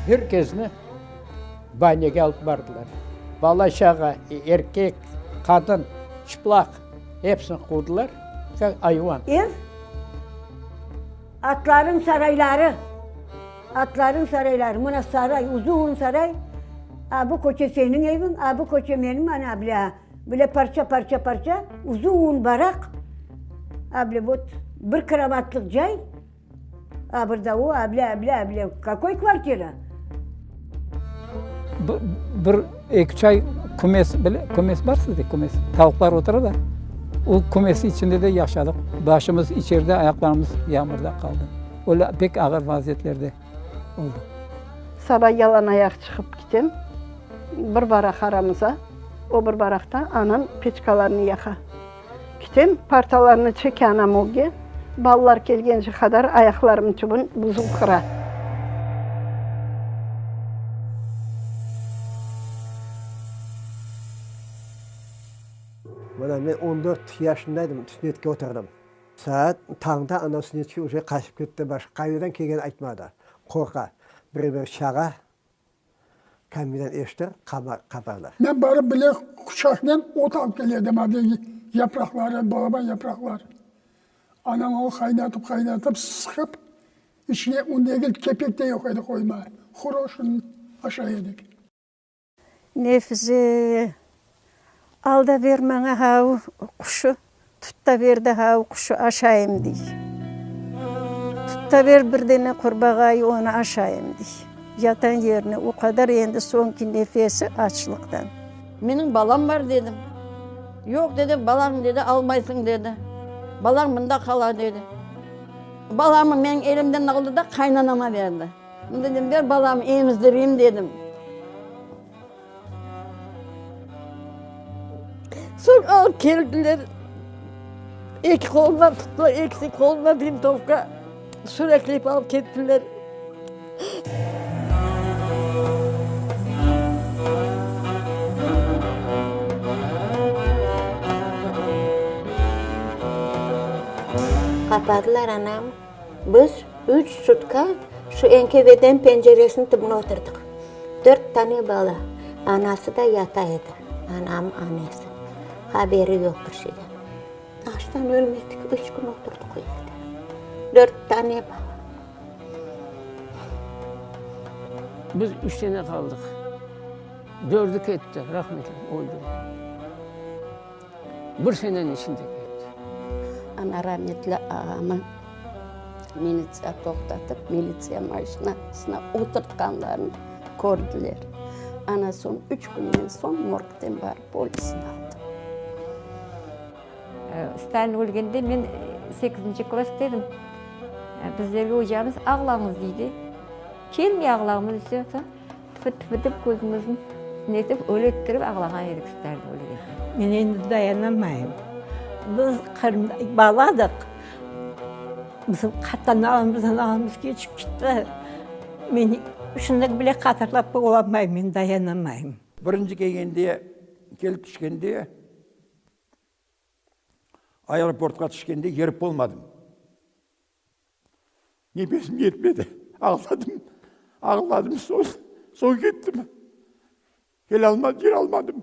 Er kesni banyaga alıp bardılar. Bala-çağa, erkek, qadın, çıplaq, hepsini quvdılar, kak ayvan. Ev, atların sarayları, atların sarayları, mına saray, uzun saray, a bu köçe seniñ eviñ, a bu köçe menim, ana bile, bile parça-parça-parça, uzun baraq, a bile vot bir krovatlıq cay, A bir da o, a bile, a bile, a bile, kakoy kvartira? Bir, eki üç ay kümes bile, kümes bar sizde, kümes, tavuqlar otura da, o kümes içinde de yaşadıq. Başımız içeride, ayaqlarımız yağmurda qaldı. Öyle pek ağır vaziyetlerde oldı. Saba yalanayaq çıqıp kitem, bir baraq aramıza, o bir baraqta anam peçkalarnı yaqa. Kitem, partalarnı çeke anam ögge, balalar kelgence qadar ayaqlarımnıñ tübün buzul qıra. Mına men on dört yaşındaydım, sünnetke oturdım. Saat tañda anam sünnetke uje qaçıp ketti, başqa qayerden kelgeni aytmadı. Qorqa, bir-bir çağa. Kameradan eşitir, qaparlar. Men barıp bile quçaqnen ot alıp kele edim, adi yapraqları, balaban yapraqlar. Anam onı qaynatıp, qaynatıp, sıqıp, içine un degil, kepek de yoq edi qoyma, huroşın aşay edik. Nefize, al da ber maña havu quşı, tut da ber de havu quşı aşayım, dey. Tut da ber bir dene qurbağayı, onı aşayım, dey. Yatan yerine o qadar endi soñki nefesi açlıqtan. Meniñ balam bar, dedim. Yoq, dedi, balañ, dedi, almaysıñ, dedi. Balañ mında qala, dedi. Balamı meniñ elimden aldı da qaynanama berdi. Dedim, ber balamı emizdireyim, dedim. Soñ alıp keldiler. Eki qolundan tuttılar, ekisi qolunda vintovka, sürekleyip alıp kettiler. Qapadılar anam. Biz üç sutka şu NKVD-niñ penceresiniñ tübüne oturdıq. Dört tane bala. Anası da yata edi, anam anesi. Haberi yoq bir şeyden. Açtan ölmedik, üç kün oturdıq o yerde. Dört tane bala. Biz üç sene qaldıq. Dördü ketti, rahmetli öldi. Bir seneniñ içinde ketti. Ana rametli ağamı militsiya toqtatıp, militsiya maşinasına oturtqanlarını kördiler. Ana soñ üç künden soñ morgten barıp polisni aldı. Stalin ölgende men sekizinci klassta edim. Bizlerge ocamız ağlañız deydi. Kelmey ağlağımız dese, soñ Tüfü-tüfü dep közümizni netip, öyle ettirip ağlağan edik Stalin ölgende. Men endi dayanamayım. Biz Qırımda baladıq. Bizim qartanalarımız, analarımız keçip gitti. Men şunı bile hatırlap olamayım, men dayanamayım. Birinci kelgende, kelip tüşkende, aeroportqa tüşkende yerip olmadım. Nefesim yetmedi, ağladım, ağladım, soñ, soñ kettim. Kele almadım, kele almadım.